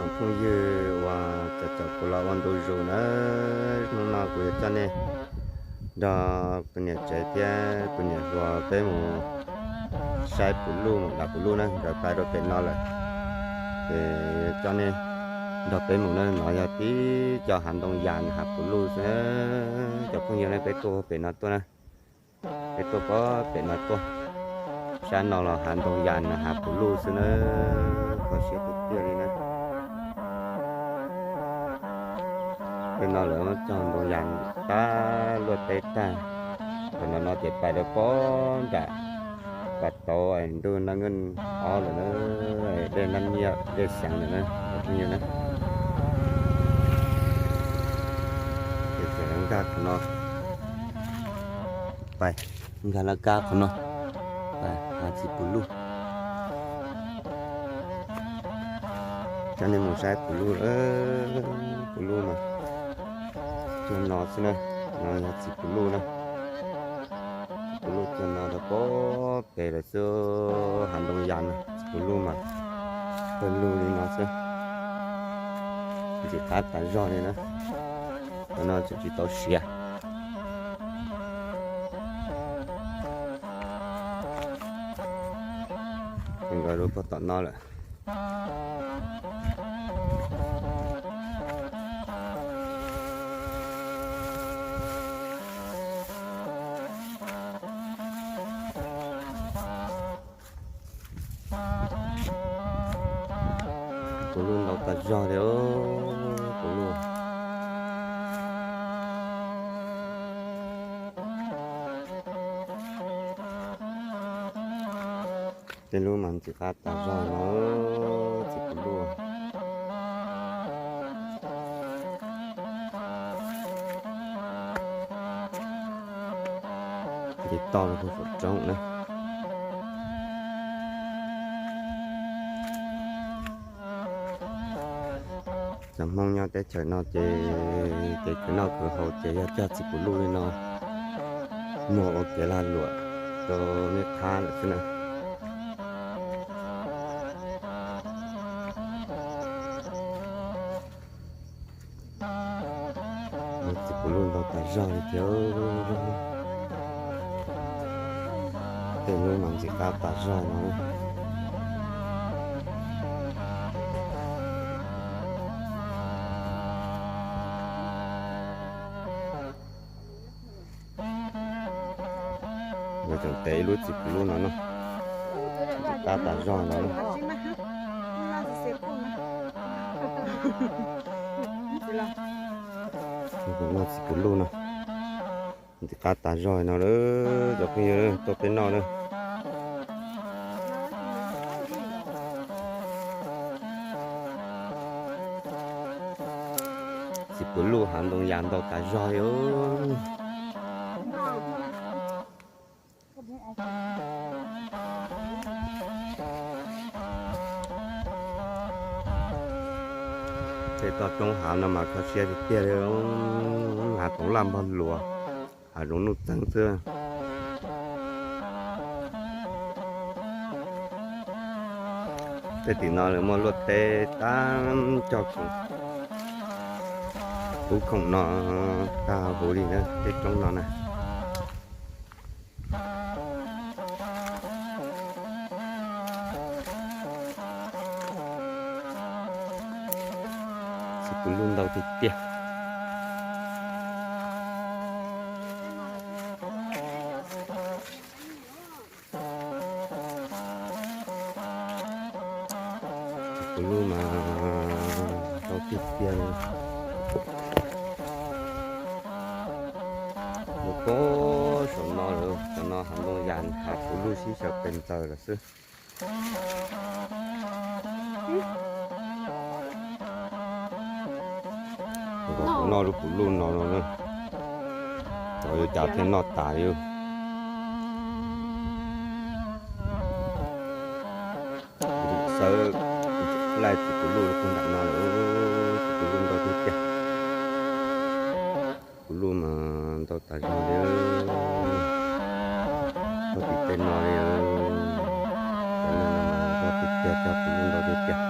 Tsoom phooj ywg uas caum caum kuv los ua ntu zus na, hnub no kuv yuav coj nej nrog tus niam tsev thiab tus niam hluas peb mus saib puv luj, mus dam puv luj na, nkawd pais rau pem no lawm. Ces coj nej nrog peb mus na, no yog tib co hav ntoo yas hav puv luj xwb na. Cov phooj ywg na, peb tuaj pem no tuaj na, peb tuaj pem no tuaj. Sab no los hav ntoo yas hav puv luj xwb na, kho siab tiag tiag li na. Tej no lawv muab cog ntoo yas tab luaj teb tag. Qhov no no ces pais rau pob nram pas tauv ntuj nab nkeej ob lawm na, dej nab nyiaj dej xeev lawm na, cov phooj ywg na. Ces tseem nkag qhov no, pais nkag laj kab qhov no, pais hav txiv puv luj. Coj nej mus saib puv luj, puv luj mas cuag no xwb na, no yog txiv puv luj na. Puv luj cuag no rau pob pem lawm xwb, hav ntoo yas no, txiv puv luj mas pawg lug li no xwb. Ntxim qab tas zog li na, qhov no tseem tsis tau siav. Nkawd lub pog tom no lawm. Puv luj ntau tas zog li, puv luj. Tej lub mas ntxim qab tas zog no, txiv puv luj. Nce toj rau puag saum roob na. Cov Hmoob nyob teb chaws no ces kev khwv noj khwv haus ces yog cog txiv puv luj li no, muag ua kev lag luam rau nej qhab lawm xwb na. Txiv puv luj ntau tas zog li thiab. Tej lub mas ntxim qab tas zog no. Nkawd tseem tev ib lub txiv puv luj no no, ntxim qab tas zog no. Noj txiv puv luj no, ntxim qab tas zog no lawm cov phooj ywg, tuaj peb noj na. Txiv puv luj hav ntoo yas ntau tas zog li. Tej toj roob hav no mas kho siab tiag tiag li, hav toov laj npog luas, hav zoov nuj txeeg xwb. Tej tim no lawv muaj luaj teb tab cog khoom, pub khoom no tag huv li na, tej roob no na. Txiv puv luj ntau tiag tiag. Txiv puv luj mas ntau tiag tiag li. Mus pem saum no lawm, cov no hav ntoo yas hav puv luj sib xyaw pes ntxaws lawm xwb. Nkaus kuv noj lub puv luj no no na, xyov yuav cas thiaj noj tas li. Xawb laij txiv puv luj rau puag nram no lawm, txiv puv luj ntau tiag tiag. Puv luj mas ntau tas zog li, puag tim tej no li. Cov neeg no mas ntau tiag tiag, cog puv luj ntau tiag tiag.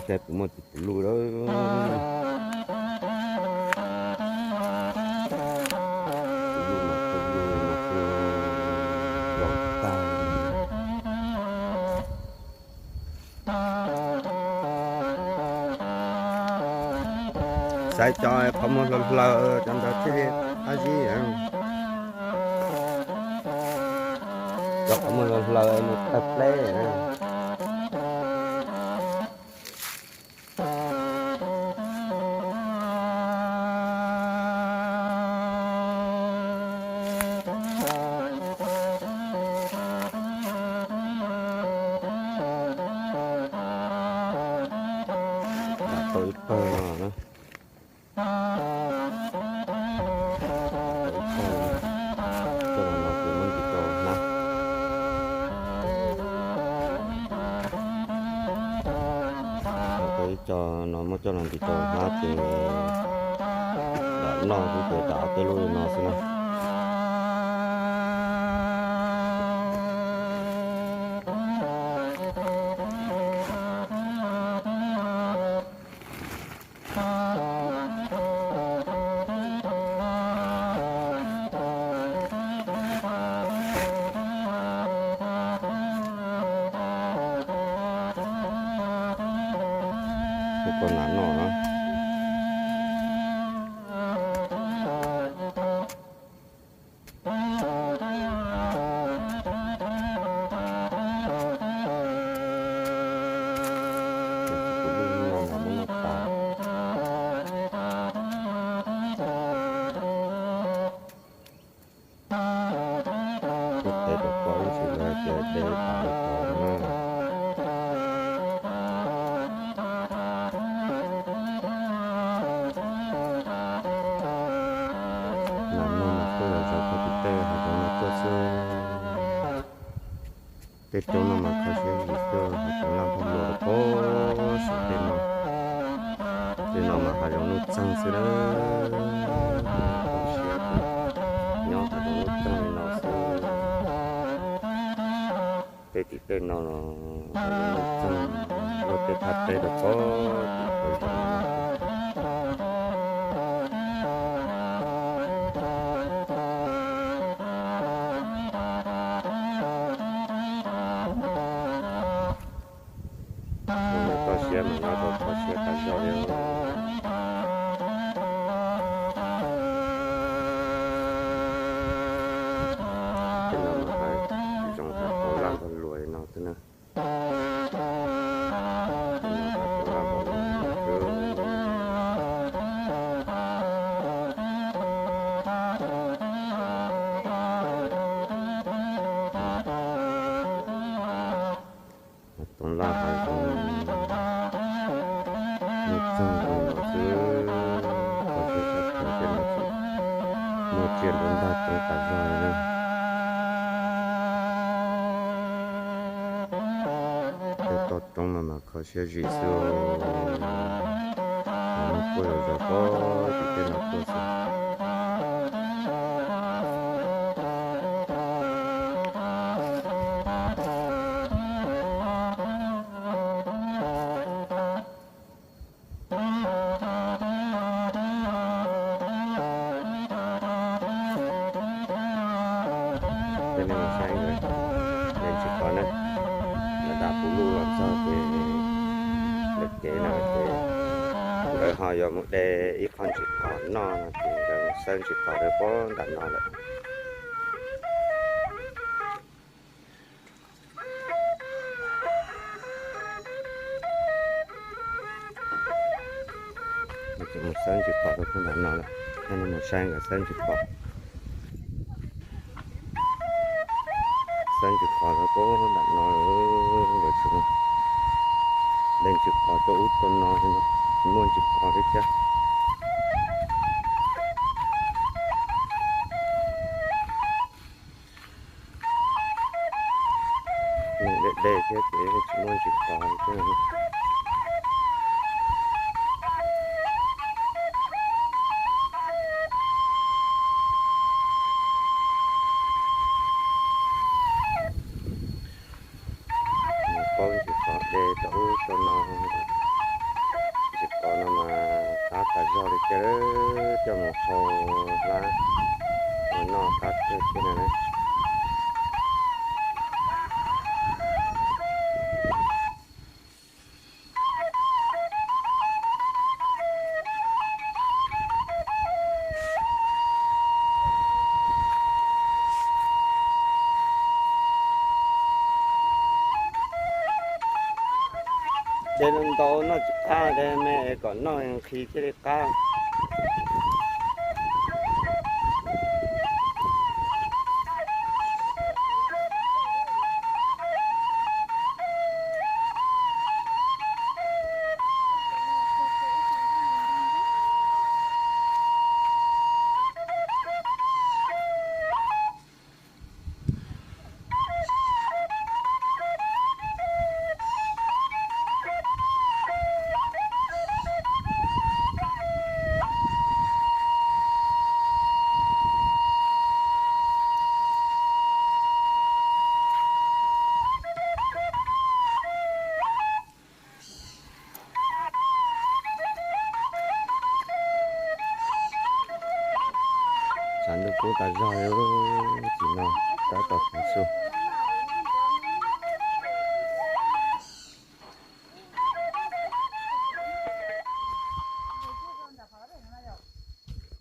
Saib puas muaj tus puv luj lawm. Puv luj mas puv luj mas kuj los tag. Saib cov qhov muag hlaws hlaws cov ntawd thiaj li qab zib. Cov qhov muag hlaws hlaws mus tawg pleb. Tau ib pawg no na. Coj los no ces muab ntim rau hnab. Tau ib co no muab coj los ntim rau hnab ces dam noj xwb ces dam tej lub li no xwb na. Tus ko nam noj na. Tus tes rau koj ib ntsis lawm ces de tas li ko na. Nas noj mas kuj yog zov tau tim tej hav zoov no tuaj xwb. Tej roob no mas kho siab zim xwb, hav zoov laj npog luas rau pem saum tej no. Tej no mas hav zoov nuj txeeg xwb na. Kho siab nyob hav zoov nuj txeeg li no xwb. Tej tim tej no los hav zoov nuj txeeg, luaj tej thaj teb rau pem tim hav zoov no. Ua ntej kho siab mas nyob rau kho siab tas zog li. Tej no mas hav zoov hav zoov laj npog luas li no xwb na. Toov laj hav zoov nuj txeeg li no xwb, kho siab tshaj plaws tej no tsis muaj tsiaj nruab ntag, coob tas zog li na. Tej toj roob no mas kho siab zim xwb os. Mas muaj quaj zom zaws pem tim tej no tuaj xwb. Peb nej mus saib nkawd de ntsis qhov na, lawv dam puv luj los txog ces lawv kev no ces nkawd ho yuav mus de ib qho ntsis qhov noj no ces nkawd mus xawb ntsis qhov rau pem nram no lawm. Mus xawb ntsis qhov rau pem nram no lawm, nej mus saib nkawd xawb ntsis qhov. Xawb ntsis qhov rau pem nram no lawm, nkawd tseem de ntsis qhov tuaj ub tuaj no, tsis muaj ntsis qhov li thiab. Neeg deb deb thiab ces tsis muaj ntsis qhov li thiab. Mus paub ntsis qhov de rau ub rau no. Tim qos no mas qab tas zog li tiag, coj mus hau hlab ua noj qab kawg thiab na. Ces ntau noj tsis qab ces me es kom noj nqhis thiaj li qab. Tshav ntuj kub tas zog li, tsis no tab tom txhua su.